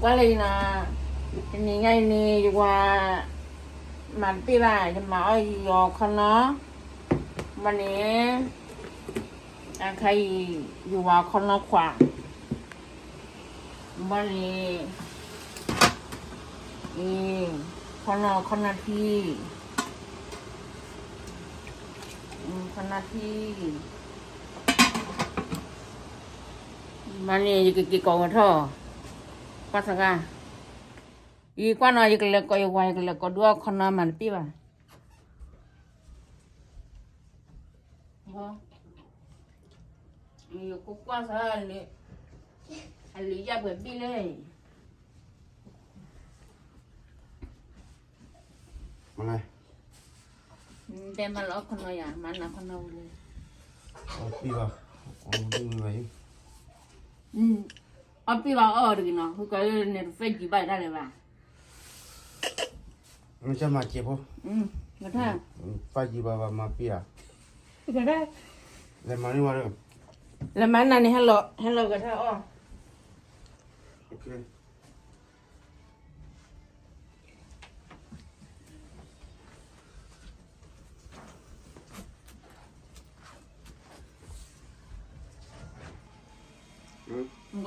ကွၢ်လၢအံၤနီၤ, တနံၤညါအံၤန့ၣ် ယဝၤမၤတပ့ၢ်ဘၣ်, ယမၤအီၣ်ယီၤခီနီ, ဘၣ်န့ၣ် အခါအံၤ ယဝၤခီနီခွး, ဘၣ်န့ၣ် အံၤ ခီနီ ခီနီထံ, ခီနီထံ, ဘၣ်န့ၣ် ယကက့ၤကိးဝဲထီၣ်, ကွၢ်စဂၤ, ယကွၢ်နီၤ ယကလဲၤကိးယဝၤ ယကလဲၤကိးဒုးအီၣ်ခီနီမၤတပ့ၢ်ဘၣ်. ယကကွၢ်စၢ်လၢ အလံၤယၢ်ပှဲၤဘ့ၣ်လဲၣ်. တဲမၤလၢအီၣ်ခီနီယၤ မၤနၤခီနီဝဲလဲၣ်. အီၣ်ပ့ၢ်ဘၣ်, အီၣ်ပ့ၢ်ဘၣ်အီၣ်တဂ့ၤနီၤ, ဃုကီးလၢန့ၣ် တသ့ၣ်ကံဘၣ်တၢ်လၢၤဘၣ်. မ့ၢ်ကမၤစဲးဖိ, ကထါ, ပၢ်ယံၤဘၣ်ဘၣ်မၤပ့ၢ်ဧါ, ကထါ, လဲၤမၤန့ၢ်ဝဲ, လဲၤမၤနၤန့ၣ် ဟဲလီၤ ဟဲလီၤကထါအီၣ်.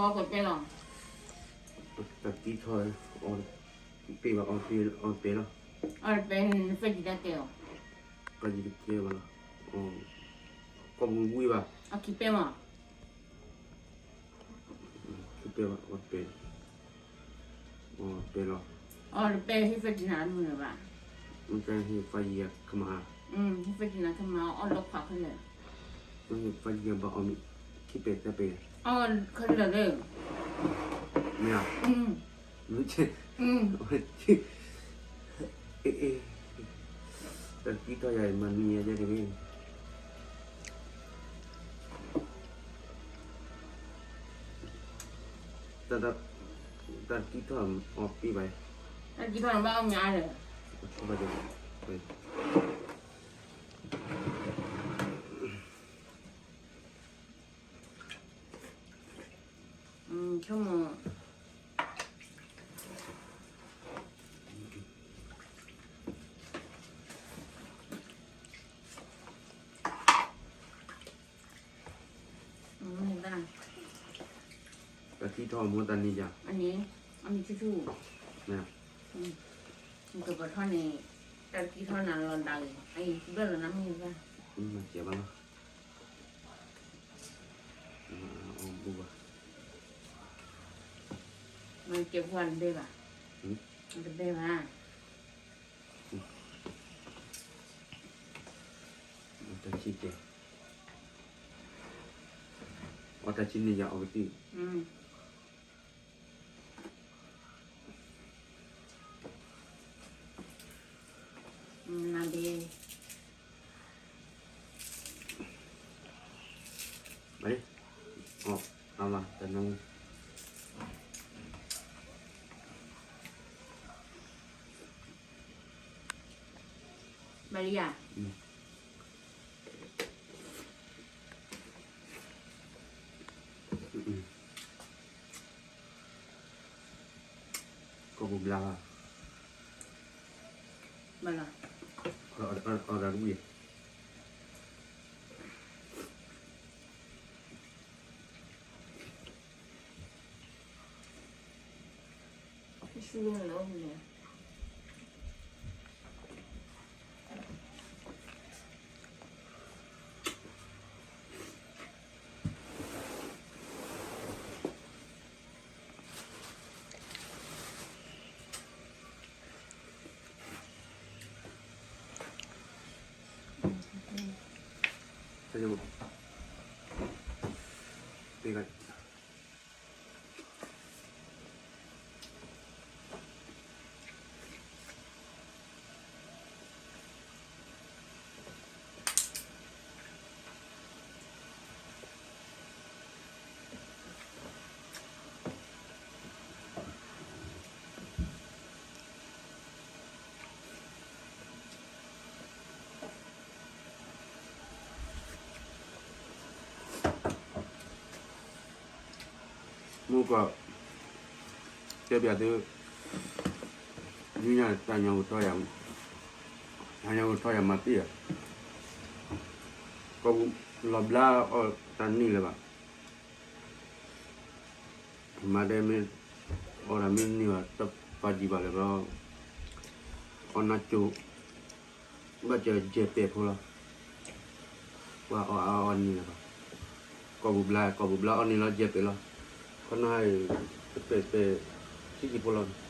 ကတဲလီၤ, တၢ်တံထီၣ်, ပ့ၢ်ဘၣ်အီၣ်တပ့ၢ်လီၤ, အီၣ်တပ့ၢ်န့ၣ် နသ့ၣ်ကံတၢ်ကဲအီၤ, ကဲဘၣ်လီၤ, ကီၢ်ပူၤဝံၤဘၣ်, အခံပဲမး ခံပဲဘၣ်, အီၣ်တပဲ, အီၣ်တပဲလီၤ, အီၣ်တပဲဟ့ၣ်သ့ၣ်ကံနၤမုာ်လၢၤဘၣ်, မ့ၢ်တၢ်ဟ့ၣ်ပၢ်ယံၤယၤကမၤ, ဟ့ၣ်သ့ၣ်ကံနၤကမၤအီၣ်လီၤဖးခဲလၢာ်, ပၢ်ယံၤဘၣ်အီၣ်မ့ၢ်ခံပဲတၢ်ပဲ, အီၣ်ခဲလၢာ်လၢ, မ့ၢ်ဧါ, မ့ၢ် တၢ်ကံထီၣ်ယၤမၤမံၤယၤဒ်န့ၣ်, တၢ်ကံထီၣ်အီၣ်ပ့ၢ်ဘၣ်, တၢ်ကံထီၣ်ဘၣ်အီၣ်မ့ၤအါဒီး, ဆိကမိၣ် တၢ်ကံထီၣ်မိၢ်တၢ်န့ၣ်ယၤ, အန့ၣ်, အမံၤဆူၣ်ဆူၣ်, ကပထီၣ်န့ၣ်, တၢ်ကံထီၣ်နၤလီၤဒၣ်ဂ့ၤ, အအံၤဘၣ်လီၤနၤမုၢ်ဘၣ်, မၤစဲးဘၣ်လီၤ, အီၣ်ဘူဘၣ်, မၤစဲးဘူတဘဲဘၣ်, တဘဲဘၣ်, တၢ်ဆံၣ်ကဲ, အီၣ်တၢ်ဆံၣ်န့ၣ်ယၤအီၣ်ကတံၢ်, နဘ့ၣ်, အီၣ်, အမၤတနူ, မၤလံယၤ ကီၢ်ပူၤဘျါဘၣ်, ဘၣ်လီၤ, အီၣ်ဒီးတဝံၣ်, ဆူၣ်လီၤ, မုၢ်ကီၢ်, တဲပျးသု, နံၣ်ညါတၢ်ညါဂိၢ်ထီၣ်ယၤ, တၢ်ညါဂိၢ်ထီၣ်ယၤမၤသံၣ်ဧါ, ကိာ်ပူၤလီၤဘျါအီၣ်တၢ်နံၣ်လၢၤဘၣ်, မၤဒဲမ့ၢ်, အီၣ်တၢ်မ့ၢ်နံၣ်ဘၣ် တပာ်ဒံးဘၣ်လၢၤဘၣ်, အီၣ်နၢ်ကၠိ, ဘၣ်စၢၤယဲၢ်ပဲာ်ဖိလီၤ, ပှၤအီၣ်အါအီၣ်နံၣ်လၢၤဘၣ်, ကိာ်ပူၤဘျါ ကိာ်ပူၤဘျါအီၣ်နံၣ်လီၤ ယဲၢ်ပဲာ်လီၤ, ခီနၢ်အံၤ တပဲာ်ပဲာ်, ဆံးဆံးဖိလီၤ.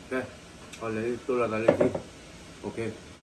ကဲ, အီၤလဲၤတိၢ်လီၤသးလၢခံ, OK.